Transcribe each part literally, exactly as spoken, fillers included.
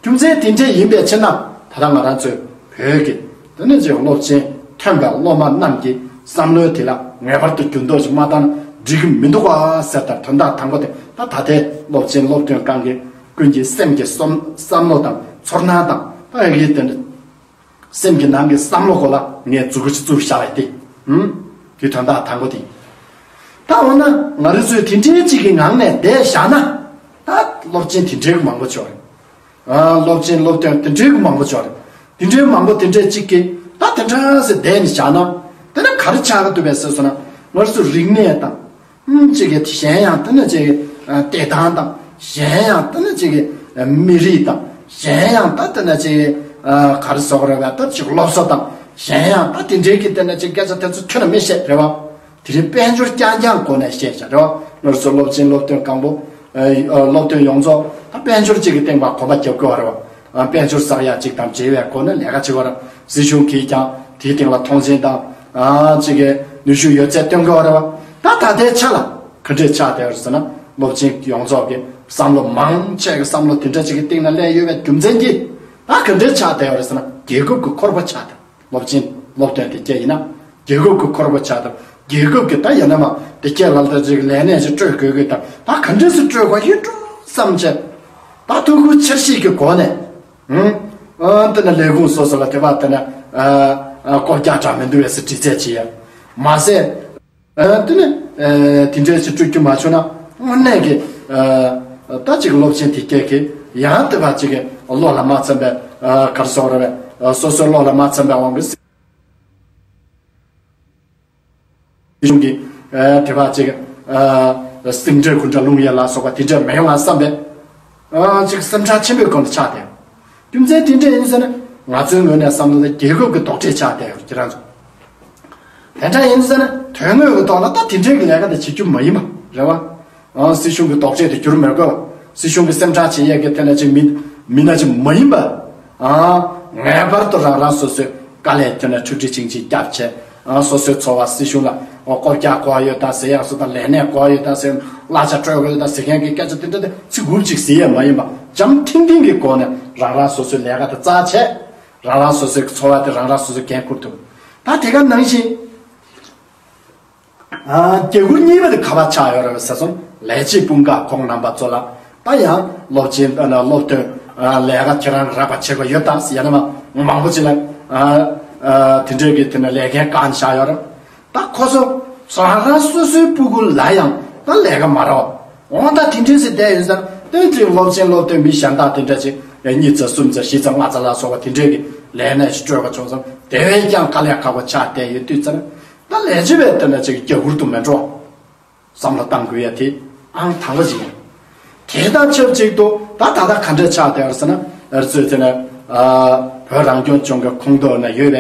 རྒྱུ་མཚན་དེ་འདྲས་ཡིན་པའི་ཕྱིར་ན། ད་ལྟ་ང་རང་ཚོའི་བོད་ཀྱི་དེ་ནས་ཅིག་སློབ་ཆེན་ཐོན་པའི་སློབ་མ་རྣམས་ཀྱི་བསམ་བློའི་དེ་ལ་ངེས་པར་དུ་འགྱུར་ལྡོག་ཅིག་མ་བཏང་ན་འགྲིག་གི་མི་འདུག་ག་ཟེར། ད་དོན་དག་དང་པོ་དེ་ད་ད་ལྟའི་སློབ་ཆེན་སློབ་ཐོན་སྒང་གི་ཀུན་གྱི་སེམས་ཀྱི་བསམ་བསམ་བློ་དང་ཚོར་སྣང་དང་། ད་ཡ་གི་དེ་འདྲ་སེམས་ཀྱི་ནང་གི་བསམ་བློ་སྐོར་ལ་ངས་མཛུབ་གུ་ཅིག་བཙུགས་བཞག་པ་དེ། ཧུམ། དེ་དོན་དག་དང་པོ་དེ། ད་འོ་ན་ང་རང་ཚོས་དེ་འདྲའི་ཅིག་གི་ངང་ནས་བསྡད་བཞག་ན། ད་སློབ་ཆེན་དེ་འདྲའི་མང་པོ་ཅིག་ཡོད་རེད། ཨ། སློབ་ཆེན་སློབ་ཐོན་དེ་འདྲའི་མང་པོ་ཅིག་ཡོད་རེད། དེ་འདྲའི་མང་པོ་དེ་འདྲའི་ཅིག་གི་ད་དེ་འདྲ་ཟེར་བསྡད་ནས་བཞག་ན། དེ་ནས་ག་རེ་ཆགས་ཀྱི་འདུག་པས་ཟེར་སོང་ན། ང་ཚོ་རིག་གནས་དང་། ཨུམ། ཅིག་གི་གཞན་ཡང་དེ་ནས་ཅིག་གི་ཨ་བདེ་ཐང་དང་། གཞན་ཡང་དེ་ནས་ཅིག་གི་ཨ་མི་རིགས་དང་། གཞན་ཡང་ད་དེ་ནས་ཅིག་གི་ཨ་ག་རེ་ཟེར་དགོས་རེད་པས། ད་ཅིག་སློབ་གསོ་དང་། གཞན་ཡང་ད་དེ་འདྲའི་གི་དེ་ནས་ཅིག་སྐད་ཆ་དེ་ཚོ་ཁྱོན་ནས་མི་བཤད་རེད་པ། དེ་རིང་དཔལ་འབྱོར་རྐྱང་རྐྱང་སྒོ་ནས་བཤད་བྱ་རེད་པ། ང་ཚོ་སློབ་ཆེན་སློབ་ཐོན་སྒང་པོ། ཨ། སློབ་ཐོན་ཡོངས་རྫོགས་ད་དཔལ་འབྱོར་གཅིག་གི་སྟེང་ལ་གོམ་པ་རྒྱབ་དགོས་པ་རེད་པ། ཨ། དཔལ་འབྱོར་བསགས་ཡག་ཅིག་དང་འབྲེལ་བའི་སྒོ་ནས་ལས་ཀ་བྱེད་པ་རེད། སྲིད་གཞུང་གིས་ཀྱང་དེའི་སྟེང་ལ་མཐོང་ཆེན་དང་། ཨ། ཅིག་གི་ནུས་ཤུགས་ཡོད་ཚད་སྟོན་དགོས་པ་རེད་པ། ད་ད་ལྟའི་ཆ་ལ་ག་འདྲས་ཆགས་བསྡད་ཡོད་རེད་ཟེར་ན། སློབ་ཆེན་ཡོངས་རྫོགས་ཀྱི་བསམ་བློ་མང་ཆེ་གི་བསམ་བློ་དེ་འདྲ་ཅིག་གི་སྟེང་ན་སླེབས་ཡོད་པའི་རྒྱུ་མཚན་གྱིས། ད་ག་འདྲས་ཆགས་བསྡད་ཡོད་རེད་ཟེར་ན། རྒྱལ་ཁབ་ཀྱི་འཁོར་པ་ཆགས་བསྡད། སློབ་ཆེན་སློབ་ཐོན་དེ་སྐྱེ་ཡིན་ན། རྒྱལ་ཁབ་ཀྱི་འཁོར་པ་ཆགས་དང་། རྒྱལ་ཁབ་ཀྱི་ད་ཡིན་ན་མ་དེ་སྐྱེ་ལ་ད་ཅིག་ལས་གནས་ཅིག་སྤྲོད་དགོས་ཀྱི་དང་། ད་ག་འདྲས་སུ་སྤྲོད་དགོས་ཡིན་འགྲོ་བསམ་བྱས། ད་ཐུགས་ཁུར་ཆེར་བཞེས་ཀྱི་སྒོ་ནས། ཨང་། ཨ། དེ་ནས་ལས་ཁུངས་སོ་སོ་ལ་དེ་བ་དེ་ནས། ཨ། ཨ། བཀོད་རྒྱ་འདྲ་མི་འདུག་པས་ཟེར་དྲི་རྩད་བྱེད་ཡ་མ་ཟད། ཨ། དེ་ནས། ཨ། དེ་འདྲས་ཅིག་སྤྲོད་རྒྱུ་མ་བྱུང་ན། དངོས་གནས་ཀྱི། ཨ། ད་ཅིག་སློབ་ཆེན་དེ་སྐྱེ་གི་ཡང་དེ་བ་ཅིག་གི་བློ་ལ་མ་འཚམ་པའི། ཨ། ག་རེ་ཟེར་དགོས་རེད་པས། ཨ། སོ་སོའི་བློ་ལ་མ་འཚམ་པའི་དབང་གིས། སྲིད་གཞུང་གིས། ཨ། དེ་བ་ཅིག། ཨ། སེང་ཁྲི་དགུང་གྲལ་ལྷུང་ཡས་ལ་སོགས་པ་དེ་འདྲ་མི་ཡོང་ང་བསམ་པའི། ཨ། ཅིག་སེམས་ཁྲལ་ཆེན་པོའི་སྒོ་ནས་ཆགས་བསྡད། རྒྱུ་མཚན་དེ་འདྲ་ཡིན་ཟེར་ན། ང་ཚོའི་ངོས་ནས་བསམ་བློ་ལ་རྒྱལ་ཁབ་ཀྱི་དོགས་འདྲི་ཆགས་བསྡད་ཡོད་ཁྱེད་རང་ཚོ། དེ་འདྲ་ཡིན་ཟེར་ན། དོན་དངོས་ཀྱི་ཐོག་ལ་ད་དེ་འདྲའི་གི་ལས་ཀ་དེ་བྱེད་རྒྱུ་མ་ཡིན་པ་རེད་པ། ཨང་། སྲིད་གཞུང་གི་དོགས་འདྲི་དེ་བསྒྱུར་མི་དགོས། སྲིད་གཞུང་གི་སེམས་ཁྲལ་བྱེད་ཡས་ཀྱི་དེ་ནས་ཅིག་མི་མི་སྣ་ཅིག་མ་ཡིན་པ། ཨང་། ངེས་པར་དུ་རང་རང་སོ་སོའི་དཀའ་ལས་ཁྱོན་ནས་ཁྲིག་ཁྲིག་ཆིང་ཆིང་རྒྱབ་བྱས། ཨང་། སོ་སོའི་འཚོ་བ་སྲིད་གཞུང་ལ། ཨོ། བཀོད་རྒྱ་དགོས་ཡོད་ད་ཟེར་ཡག་སོ་དང་། ལས་གནས་དགོས་ཡོད་ད་ཟེར། གླ་ཆ་སྤྲོད་དགོས་ཡོད་ད་ཟེར་མཁན་གྱི་སྐད་ཆ་དེ་འདྲ་དེ་ཚིག་འུབ་ཅིག་ཟེར་ཡས་མ་ཡིན་པ། འཇམ་ཐིང་ཐིང་གི་སྒོ་ནས་རང་རང་སོ་སོའི་ལས་ཀ་དེ་རྩ་ཆེ། རང་རང་སོ་སོའི་འཚོ་བ་དེ་རང་རང་སོ་སོས་འགན་འཁུར་ཐུབ། ད་དེ་ག་ནང་བཞིན། ཨ། བརྒྱ་འགུལ་གཉིས་པ་དེ་ག་པར་ཆགས་ཡོད་རེད་པས་ཟེར་སོང་། ལས་བྱེད་དཔུང་ཁག་ཁོང་རྣམ་པ་ཚོ་ལ། ད་ཡང་སློབ་ཆེན། ཨ། སློབ་ཐོན། ཨ། ལས་ཀ་ཁྱེད་རང་རག་པ་བྱེད་དགོས་ཡོད་དམ་ཟེར། ཡང་ན་མ་མང་པོ་ཅིག་ལ། ཨ། ཨ། དེ་འདྲའི་གི་དེ་ནས་ལས་འགན་བཀང་བཞག་ཡོད་རེད། ད་ཁོ་ཚོ་རང་རང་སོ་སོའི་སྤུ་གུ་ལ་ཡང་ད་ལས་ཀ་མ་རག་པ། འོ་ད་དེ་འདྲ་ཟེར་བསྡད་ཡོད་ཙང་། དོན་དེ་སློབ་ཆེན་སློབ་ཐོན་མི་གཞན་དག་དེ་འདྲ་ཅིག་གཉིས་ཙམ་གསུམ་ཙམ་བཞི་ཙམ་ལྔ་ཙམ་ལ་སོགས་པ་དེ་འདྲའི་གི་ལས་གནས་ཤིག་སྤྲོད་པ་བྱུང་ཙང་། དེ་བས་ཀྱང་དཀའ་ལས་ཁག་པོ་ཆགས་བསྡད་ཡོད་དུས་ཙང་། ད་ལས་བྱེད་པའི་དེ་འདྲ་ཅིག་རྒྱ་གུར་དུ་མི་འགྲོ་བསམ་བློ་གཏང་དགོས་ཡ་དེ་ཨང་དང་པོ་ཅིག་ཡིན། དེ་དང་ཆབས་ཅིག་ཏུ་ད་ད་ལྟ་ག་འདྲ་ཆགས་བསྡད་ཡོད་ཟེར་ན། ཨ། ཚོས་དེ་ནས། ཨ། བོད་རང་སྐྱོང་ལྗོངས་ཀྱི་ཁོངས་གཏོགས་ན་ཡོད་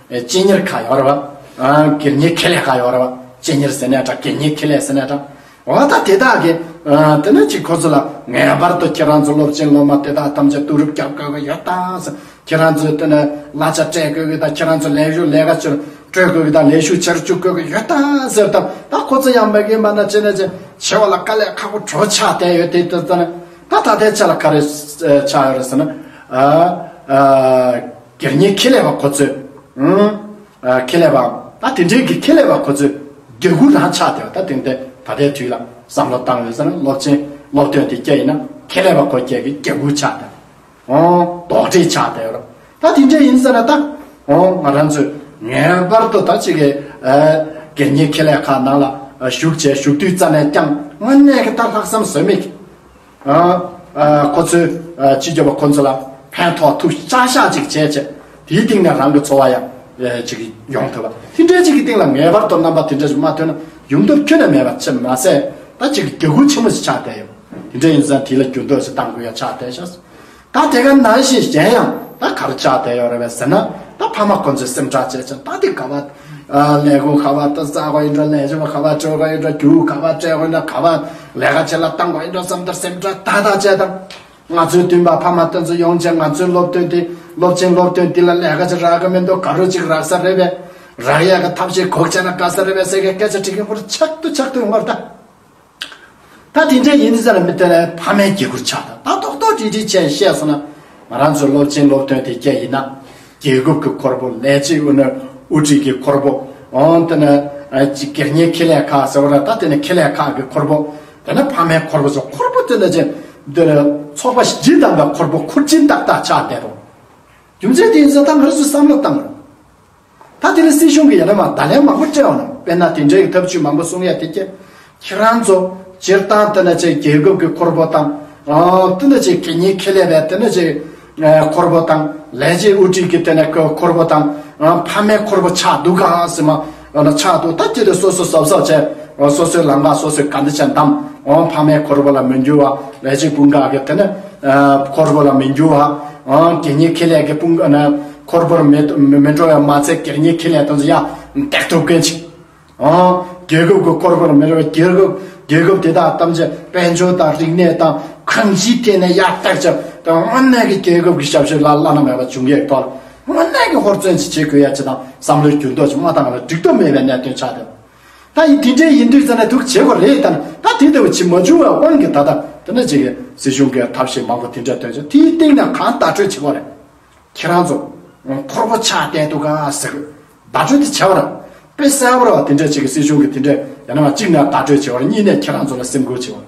པའི་སྤྱི་གཉེར་ཁག་ཡོད་རེད་པ། ཨ། སྒེར་གཉེར་ཁེ་ལས་ཁག་ཡོད་རེད་པ། སྤྱི་གཉེར་ཟེར་ནའི་འདྲ། སྒེར་གཉེར་ཁེ་ལས་ཟེར་ནའི་འདྲ། འོ་ད་དེ་དག་གིས། ཨ། དེ་ནས་ཅིག་ཁོ་ཚོ་ལ་ངེས་པར་དུ་ཁྱེད་རང་ཚོ་སློབ་ཆེན་སློབ་མ་དེ་དག་ཐམས་ཅད་བསྡུ་རུབ་རྒྱབ་དགོས་ཀྱི་ཡོད་དམ་ཟེར། ཁྱེད་རང་ཚོས་དེ་ནས་གླ་ཆ་སྤྲད་དགོས་ཀྱི་དང་། ཁྱེད་རང་ཚོ་ལས་ཞུགས་ལས་ཀ་ཅིག་སྤྲོད་དགོས་ཀྱི་དང་། ལས་ཞུགས་ཆེ་རུ་བཅུག་དགོས་ཀྱི་ཡོད་དམ་ཟེར་དང་། ད་ཁོ་ཚོ་ཡང་མ་གིན་པ་ན་ཅི་ནས་ཅི་བྱེད་པ་ལ་དཀའ་ལས་ཁག་པོ་འགྲོ་ཆགས་བསྡད་ཡོད་དེ། ད་ད་ད་ལྟའི་ཆ་ལ་ག་རེ་ཆགས་ཡོད་རེད་ཟེར་ན། ཨ། ཨ། སྒེར་གཉེར་ཁེ་ལས་པ་ཁོ་ཚོས། ཨང་། ཨ། ཁེ་ལས་པ། ད་དེ་འདྲའི་གི་ཁེ་ལས་པ་ཁོ་ཚོས་རྒྱ་གུར་རང་ཆགས་བསྡད་པ། ད་དེ་འདྲའི་ད་ལྟའི་དུས་ལ་བསམ་བློ་བཏང་ཡོད་ཟེར་ན། སློབ་ཆེན་སློབ་ཐོན་དེ་སྐྱེ་ཡིན་ན་ཁེ་ལས་པ་ཁོ་སྐྱེ་གི་རྒྱ་གུར་ཆགས་བསྡད། ཨོ། དོགས་འདྲི་ཆགས་བསྡད་ཡོད་རེད། ད་དེ་འདྲ་ཡིན་ཟེར་ན་ད། ཨོ། ང་རང་ཚོས་ངེས་པར་དུ་ད་ཅིག་གི། ཨ། སྒེར་གཉེར་ཁེ་ལས་ཁག་ནང་ལ། ཨ། ཞུགས་བྱས། ཞུགས་དུས་ཙ་ནས་ཀྱང་དངོས་གནས་ཀྱི་ད་ལྷག་བསམ་ཟོལ་མེད་ཀྱི། ཨ། ཨ། ཁོ་ཚོས། ཨ། སྤྱི་ཁྱབ་པ་ཁོ་ཚོ་ལ་ཕན་ཐོགས་ཐུབ་ཤག་ཤག་ཅིག་བྱས་བྱས། དེའི་སྟེང་ནས་རང་གི་འཚོ་བ་ཡང་། ཨ། ཅིག་ཡོང་ཐུབ་པ། དེ་འདྲའི་ཅིག་གི་སྟེང་ལ་ངེས་པར་དུ་རྣམ་པ་དེ་འདྲ་ཞིག་མ་ཐོན་ན་ཡོང་ཐབས་ཁྱོན་ནས་མེད་པ་ཆེ་མ་ཟད། ད་ཅིག་གི་རྒྱ་གུར་ཆེན་མོ་ཞིག་ཆགས་བསྡད་ཡོད། དེ་འདྲ་ཡིན་ཙང་དེ་ལ་འགྱུར་ལྡོག་ཞིག་གཏང་དགོས་ཡ་ཆགས་བསྡད་ཤག་ད་དེ་ག་ནང་བཞིན་གཞན་ཡང་ད་ག་རེ་ཆགས་བསྡད་ཡོད་རེད་པས་ཟེར་ན། ད་ཕ་མ་ཁོ་ཚོས་སེམས་ཁྲལ་བྱས་ཙང་། ད་དེ་ག་བ། ཨ། ལས་ཁུངས་ག་བ་ད་བཙག་དགོས་ཡིན་འགྲོ། ལས་བྱེད་པ་ག་བ་སྤྲོད་དགོས་ཡིན་འགྲོ། རྒྱུ་ག་བ་སྤྲད་དགོས་ཡིན་འགྲོ། ག་བ་ལས་ཀ་བྱེད་ལ་གཏང་དགོས་ཡིན་འགྲོ་བསམ་དུས་སེམས་ཁྲལ་ཏག་ཏག་བྱས་དང་། ང་ཚོའི་སྟོན་པ་ཕ་མ་དེ་ཚོ་ཡོང་བྱས། ང་ཚོའི་སློབ་ཐོན་དེ། སློབ་ཆེན་སློབ་ཐོན་འདི་ལ་ལས་ཀ་ཅིག་རག་གི་མི་འདུག་ག་རེ་ཅིག་རག་ས་རེད་པས། རག་ཡས་ཀྱི་ཐབས་ཤེས་སྒུག་བྱས་ན་དགའ་ས་རེད་པས་ཟེར་གི་སྐད་ཆ་དྲི་མཁན་ཁོ་རང་ཆག་ཏུ་ཆག་ཏུ་ཡོང་བ་རེད་ད། ད་དེ་འདྲ་ཡིན་ཙང་མི་དེ་ལ་ཕ་མའི་སྐྱེ་རྒུར་ཆགས། ད་ད་རྡོག་རྡོག་ཏིག་ཏིག་བྱས་བཤད་སོང་ན། ང་རང་ཚོའི་སློབ་ཆེན་སློབ་ཐོན་དེ་གྱད་ཡིན་ན། རྒྱལ་ཁབ་ཀྱི་ཁོར་པོ། ལས་བྱེད་དབུ་ནི་དབུ་ཁྲིད་ཀྱི་ཁོར་པོ། འོང་དེ་ནི་ཨ་ཅིག་སྒེར་གཉེར་ཁེ་ལས་ཁག་ཟེར་བ་ར། ད་དེ་ནི་ཁེ་ལས་ཁག་གི་ཁོར་པོ། དེ་ནི་ཕ་མའི་ཁོར་པོ་ཚོ། ཁོར་པོ་དེ་ནི་ཅིག་འདི་ནི་ཚོགས་པ་བཞི་དང་པའི་ཁོར་པོ་འཁོར་ཅན་ཏག་ཏག་ཆགས་བསྡད་རོགས། རྒྱུ་མཚན་དེ་ཡིན་ཙང་ད་ང་རང་ཚོས་བསམ་བློ་བཏང་རོགས། ད་དེ་ནི་སྲིད་གཞུང་གི་ཡ་ན་མ་ད་ལན་མང་པོ་སྤྲད་འོང་ན། དཔེར་ན་དེ་འདྲའི་གི་ཐབས་ཇུས་མང་པོ་གསུང་ཡ་དེ་གྱད། ཁྱེད་རང་ཚོ་སྤྱིར་བཏང་དེ་ནི་ཅིག་རྒྱལ་ཁབ་ཀྱི་ཁོར་པོ་དང་། ཨ་དེ་ནི་ཅིག་སྒེར་གཉེར་ཁེ་ལས་པའི་དེ་ནི་ཅིག་ཨ་ཁོར་པོ་དང་། ལས་བྱེད་དབུ་ཁྲིད་ཀྱི་དེ་ནི་ཁོ་ཁོར་པོ་དང་། ཨ་ཕ་མའི་ཁོར་པོ་ཆགས་འདུག་ག་ཟེར་མ། ཨ་ན་ཆགས་འདུག་ད་དེ་དེ་སོ་སོ་གཟབ་གཟབ་བྱས། ཨ་སོ་སོའི་ལམ་ཁ་སོ་སོས་ག་འདི་བྱས་འདམ། ཨོ་ཕ་མའི་ཁོར་པོ་ལ་མི་འགྱུར་བ། ལས་བྱེད་དཔུང་ཁག་གི་དེ་ནི་ཨ་ཁོར་པོ་ལ་མི་འགྱུར་བ། ཨོ་སྒེར་གཉེར་ཁེ་ལས་ཀྱི་དཔུང་ཨ་ན་ཁོར་པོར་མི་མི་མི་འགྲོ་བའི་མ་ཚད། སྒེར་གཉེར་ཁེ་ལས་དེ་ཚོ་ཡར་འདེགས་ཐུབ་མཁན་ཅིག་ཨོ་རྒྱལ་ཁབ་ཀྱི་ཁོར་པོར་མི་འགྲོ་བའི། རྒྱལ་ཁབ་རྒྱལ་ཁབ་དེ་དག་ཐམས་ཅད་དཔལ་འབྱོར་དང་རིག་གནས་དང་གང་ཅིའི་ཐད་ནས་ཡར་བཏེགས་བྱས། དངོས་གནས་ཀྱི་རྒྱལ་ཁབ་ཀྱི་ཞབས་ཞུ་ལ་བླ་ན་མེད་པ་འབྱུང་ཡས་ཐོག་ལ་དངོས་གནས་ཀྱི་ཧོར་བཙོན་ཅིག་བྱེད་དགོས་ཡ་ཅིག་དང་། བསམ་བློའི་འགྱུར་ལྡོག་ཅིག་མ་བཏང་བ་ལ་འགྲིག་ཐབས་མེད་པའི་གནད་དོན་ཆགས་བསྡད། ད་ཡིན་དེ་འདྲའི་ཡིན་དུས་ཙ་ནས་འདུག་བྱེད་དགོས་རེད། ད་ནི་ད་དེ་ལྟ་བུ་ཅིག་མ་བྱུང་བའི་དབང་གིས་ད་ལྟ་དེ་ནི་ཅིག་སྲིད་གཞུང་གི་ཐབས་ཤེས་མང་པོ་དེ་འདྲ་བཏོན་བྱས། དེའི་སྟེང་ནས་གང་བརྡ་སྤྲོད་བྱེད་དགོས་རེད། ཁྱེད་རང་ཚོ་ཁོར་པོ་ཆགས་བསྡད་འདུག་ག་ཟེར། བརྡ་སྤྲོད་དེ་བྱས་པ་ར། དཔེ་གསལ་པོ་ར་བ་དེ་འདྲ་ཅིག་གི་སྲིད་གཞུང་གི་དེ་འདྲ་ཡང་ན་མ་གཅིག་ནས་བརྡ་སྤྲོད་བྱས་པ་ར། གཉིས་ནས་ཁྱེད་རང་ཚོ་ལ་སེམས་ཁུར་བྱས་པ་ར།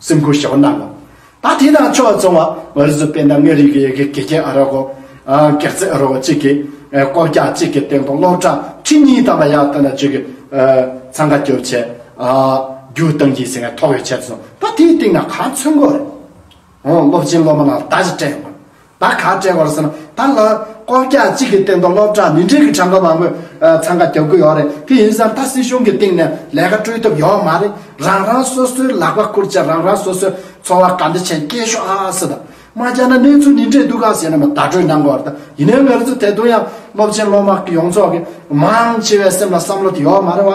སེམས་ཁུར་ཞེ་པོ་གནང་དགོས། ད་དེ་དང་ཕྱོགས་མཚུངས་པ་ང་རང་ཚོ་དཔེར་ན་མངའ་རིས་ཀྱི་དགེ་རྒན་ཨ་རོགས་གོ། ཨ་སྒེར་རྩེ་ཨ་རོགས་གོ་གཅིག་གིས་ཨ་བསྐོ་བཞག་གཅིག་གི་སྟེང་དུ་སློབ་གྲྭ་ཁྲི་གཉིས་ཐམ་པ་ཡར་བཏང་ན་གཅིག་གིས་ཨ་འཚང་ཁ་རྒྱབ་བྱས། ཨ་རྒྱུགས་བཏང་གི་ཟེར་མཁན་ཐོག་ཡོད་བྱས་སོང་། ད་དེའི་སྟེང་ན་གང་མཚོན་གོ་རེད། འོ་སློབ་ཆེན་སློབ་མ་ལ་བརྡ་ཅིག་སྤྲད་ཡོང་བ། ད་ག་སྤྲད་པ་རེད་ཟེར་ན། ད་ལ་བསྐོ་བཞག་གཅིག་གི་སྟེང་དུ་སློབ་གྲྭ་འདི་འདྲའི་གི་གྲངས་ཀ་མང་པོས་ཨ་འཚང་ཁ་རྒྱབ་ཀྱི་ཡོད་རེད། དེ་ཡིན་ཙང་ད་སྲིད་གཞུང་གི་སྟེང་ནས་ལས་ཀ་སྤྲོད་ཐུབ་ཡོད་མ་རེད། རང་རང་སོ་སོའི་ལག་པ་ཁུར་བྱས། རང་རང་སོ་སོའི་འཚོ་བ་ག་འདྲ་བྱས་སྐྱེལ་ཤོག་ཨ་ཟེར། ད་མ་བྱས་ན་གནས་ཚུལ་འདི་འདྲས་འདུག་ག་ཟེར་ནས་མ་བརྡ་སྤྲོད་གནང་དགོས་རེད། ད་ཡིན་ནའི་ང་ཚོ་དེ་དུས་ཡང་སློབ་ཆེན་སློབ་མ་ཡོངས་རྫོགས་ཀྱི་མང་ཆེ་བའི་སེམས་ལ་བསམ་བློ་དེ་ཡོད་མ་རེད་བ།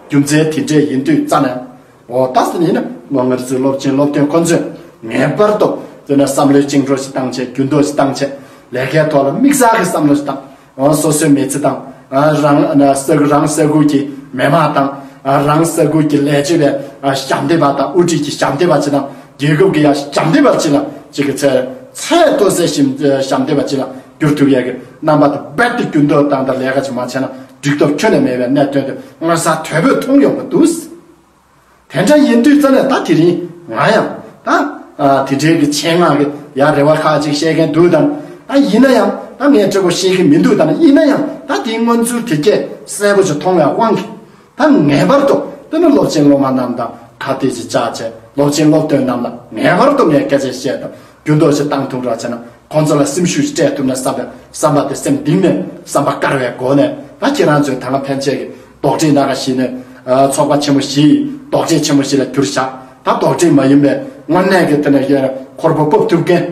རྒྱུ་མཚན་དེ་འདྲས་ཡིན་དུས་ཙ་ནས། འོ་ད་ཟེར་ཡིན་ན་ལོ་ང་ཚོའི་སློབ་ཆེན་སློབ་ཐོན་ཁོ་ཚོས་ངེས་པར་དུ་དེ་ནས་བསམ་བློའི་བཅིངས་འགྲོལ་ཞིག་བཏང་བྱས། འགྱུར་ལྡོག་ཞིག་བཏང་བྱས། ལས་ཀའི་ཐོག་ལ་དམིགས་བསལ་གྱི་བསམ་བློ་ཞིག་བཏང་། འོ་སོ་སོའི་མི་ཚེ་དང་། ཨ་རང་ཨ་ས་ཁུལ་རང་ས་ཁུལ་གྱི་མི་མང་དང་། ཨ་རང་ས་ཁུལ་གྱི་ལས་བྱེད་པའི་ཨ་ཞབས་འདེགས་པ་དང་། དབུ་ཁྲིད་ཀྱི་ཞབས་འདེགས་པ་ཅིག་དང་། རྒྱལ་ཁབ་ཀྱི་ཡ་ཞབས་འདེགས་པ་ཅིག་ལ་ཅིག་གི་ཚད་ཚད་མཐོ་སའི་ཞིབ་ཞབས་འདེགས་པ་ཅིག་ལ་འགྱུར་ཐུབ་ཡས་ཀྱི་རྣམ་པ་དེ་རྦད་དེ་འགྱུར་ལྡོག་བཏང་དང་ལས་ཀ་ཅིག་མ་བྱས་ན་འགྲིག་ཐབས་ཁྱོན་ནས་མེད་པའི་གནད་དོན་དེ་མངོན་གསལ་དོད་པོས་མཐོང་ཡོང་གི་འདུག་དེ་འདྲ་ཡིན་དུས་ཙ་ནས་ད་དེ་རིང་ང་ཡང་ད་ཨ་དེ་འདྲའི་གི་ཆེད་མངགས་ཀྱི་ཡ་རེ་བ་ཁག་ཅིག་བཤད་མཁན་འདུག་དང་། ད་ཡིན་ན་ཡང་ད་ངས་སྤྲོ་པོ་བཤད་ཀྱི་མི་འདུག་དང་། ཡིན་ན་ཡང་ད་དེའི་མངོན་ཚུལ་དེ་གས་གསལ་པོ་ཅིག་མཐོང་བའི་དབང་གིས། ད་ངེས་པར་དུ་དེ་ནི་སློབ་ཆེན་སློབ་མ་རྣམས་དང་ཁ་གཏད་ཅིག་བཅག་བྱས། སློབ་ཆེན་སློབ་ཐོན་རྣམས་ལ་ངེས་པར་དུ་ངས་སྐད་ཆ་བཤད་དང་། འགྱུར་ལྡོག་ཅིག་བཏང་ཐུབ་རོགས་བྱས་ན། ཁོང་ཚོ་ལ་སེམས་ཤུགས་ཤིག་སྤྲད་ཐུབ་ན་བསམ་པའི་བསམ་པ་དེ་སེམས་གཏིང་ནས་བསམ་པ་དཀར་བའི་སྒོ་ནས། ད་ཁྱེད་རང་ཚོས་ད་སྔ་ཕན་ཆད་ཀྱི་རྡོག་ཁྲེས་སྣ་ཁ་ཞིག་ནས་ཨ་ཚོགས་པ་ཆེན་པོ་བཞི་ཡི་རྡོག་ཁྲེས་ཆེན་པོ་ཞིག་ལ་གྱུར་བཞག་ད་རྡོག་ཁྲེས་མ་ཡིན་པའི་དངོས་གནས་ཀྱི་དེ་ནས་ཁོར་པོ་ཕབ་ཐུབ་མཁན།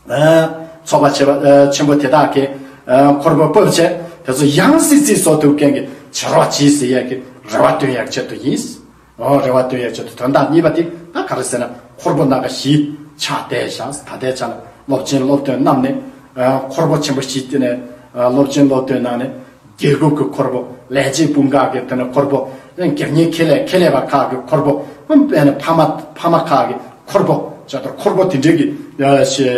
ཨ་ཚོགས་པ་ཆེ་བ་ཨ་ཆེན་པོ་དེ་དག་གིས་ཨ་ཁོར་པོ་ཕབ་བྱས། དེ་ཚོ་ཡང་སྲིད་རྩིས་བཟོ་ཐུབ་མཁན་གྱི་བྱ་རོགས་གྱིས་ཟེར་ཡས་ཀྱི་རེ་བ་བཏོན་ཡག་ཆེད་དུ་ཡིན། ཨོ་རེ་བ་བཏོན་ཡག་ཆེད་དུ། དོན་དག་གཉིས་པ་དེ་ད་ག་རེ་ཟེར་ན། ཁོར་པོ་སྣ་ཁ་བཞི་ཆགས་བསྡད་བཞག་ད་ལྟའི་ཆ་ལ་སློབ་ཆེན་སློབ་ཐོན་རྣམས་ནས་ཨ་ཁོར་པོ་ཆེན་པོ་བཞི་དེ་ནས་ཨ་སློབ་ཆེན་སློབ་ཐོན་ནང་ནས་རྒྱལ་ཁབ་ཀྱི་ཁོར་པོ། ལས་བྱེད་དཔུང་ཁག་གི་དེ་ནས་ཁོར་པོ། སྒེར་གཉེར་ཁེ་ལས་ཁེ་ལས་པ་ཁག་གི་ཁོར་པོ། དཔེར་ན་ཕ་མ་ཕ་མ་ཁག་གི་ཁོར་པོ། བྱ་དོར་ཁོར་པོ་དེ་འདྲའི་གི་ཨ་ཞེ་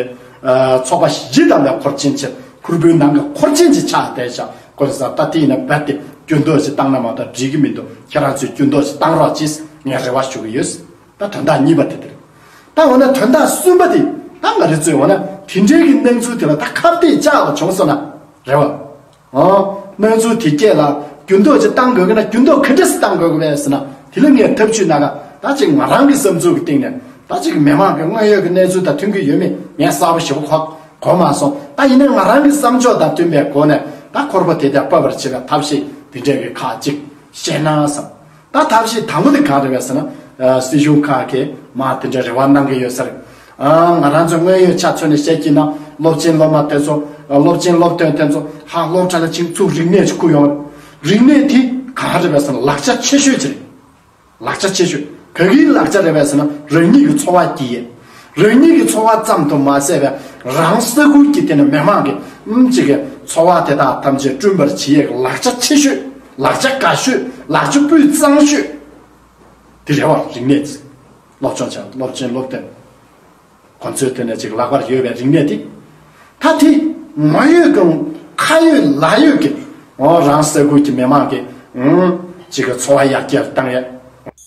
ཨ་ཚོགས་པ་བཞི་དང་ལས་འཁོར་ཅན་ཆེ། ཁུར་པོའི་ནང་གི་འཁོར་ཅན་ཅིག་ཆགས་བསྡད་བཞག་ཁོ་རེ་ས་ད་དེ་ཡིན་ན་རྦད་དེ་འགྱུར་ལྡོག་ཅིག་བཏང་ན་མ་གཏོགས་འགྲིག་གི་མི་འདུག་ཁྱེད་རང་ཚོས་འགྱུར་ལྡོག་ཅིག་བཏང་རོགས་གྱིས་ངས་རེ་བ་ཞུ་གི་ཡོད། ད་དོན་དག་གཉིས་པ་དེ་དེ་རེད། ད་འོ་ན་དོན་དག་གསུམ་པ་དེ། ད་ང་རེ་ཚོས་འོ་ན་དེ་འདྲའི་གི་སྣང་ཚུལ་དེ་ལ་ད་ཁ་གཏད་བཅག་པ་བྱུང་སོང་ན་རེད་བ། ཨོ། སྣང་ཚུལ་དེ་སྐྱེད་ལ་འགྱུར་ལྡོག་ཅིག་བཏང་དགོས་ཀྱི་ན་འགྱུར་ལྡོག་ག་འདྲ་སེ་བཏང་དགོས་ཀྱི་རེད་ཟེར་ན། དེ་ལ་ངས་ཐབས་ཇུས་སྣ་ཁ་ད་ཅིག་ང་རང་གི་བསམ་ཚུལ་གྱི་སྟེང་ནས། ད་ཅིག་མི་མང་གི་དངོས་ཡོད་ཀྱི་གནས་ཚུལ་དང་མཐུན་གྱི་ཡོད་མེད་ངས་གསལ་པོ་ཞེ་པོ་གོ་གོ་མ་སོང་། ད་ཡིན་ན་ང་རང་གི་བསམ་ཕྱོགས་དང་མཐུན་པའི་སྒོ་ནས་ད་ཁོར་པོ་དེ་དེ་ཕབ་པར་བྱེད་པའི་ཐབས་ཤེས་དེ་འདྲའི་གི་ཁག་ཅིག་བཤད་ན་བསམ། ད་ཐབས་ཤེས་དང་པོ་དེ་གང་རེད་པས་ཟེར་ན། ཨ་སྲིད་གཞུང་ཁག་གིས་མ་དེ་འདྲའི་རེ་བ་གནང་གི་ཡོད་ས་རེད། ཨ་ང་རང་ཚོ་དངོས་ཡོད་ཆ་མཚོན་ནས་བཤད་ཀྱི་ན། སློབ་ཆེན་སློབ་མ་དེ་ཚོ། ཨ་སློབ་ཆེན་སློབ་ཐོན་དེ་ཚོ་ཧ་སློབ་གྲྭ་ལ་ཕྱིན་ཚུར་རིག་གནས་ཅིག་ཁུར་ཡོང་། རིག་གནས་དེ་གང་རེད་པས་ཟེར་ན་ལག་ཆ་ཆེ་ཤོས་ཅིག་རེད། ལག་ཆ་ཆེ་ཤོས། ག་གི་ལག་ཆ་རེད་པས་ཟེར་ན་རང་ཉིད་ཀྱི་འཚོ་བ་སྐྱེལ་ཡས། རང་ཉིད་ཀྱི་འཚོ་བ་ཙམ་དུ་མ་ཟད་པའི་རང་ས་ཁུལ་གྱི་དེ་ནི་མི་མང་གི་ཨུམ་གཅིག་གི་འཚོ་བ་དེ་དག་ཐམས་ཅད་བསྐྲུན་པར་བྱེད་ཡས་ཀྱི་ལག་ཆ་ཆེ་ཤོས། ལག་ཆ་དགའ་ཤོས། ལག་ཆ་སྤུས་གཙང་ཤོས། དེ་རེད་བ། རིག་གནས་ཅིག་སློབ་སྦྱོང་བྱ། སློབ་ཆེན་སློབ་ཐོན། ཁོ་ཚོའི་དེ་ནས་ཅིག་ལག་པར་ཡོད་པའི་རིག་གནས་དེ། ད་དེ་ང་ཡོད་ཀྱང་ཁ་ཡོད་ལག་ཡོད་ཀྱི་ཨོ་རང་ས་ཁུལ་གྱི་མི་མང་གི་ཨང་ཅིག་གི་འཚོ་བ་ཡར་རྒྱས་བཏང་ཡ།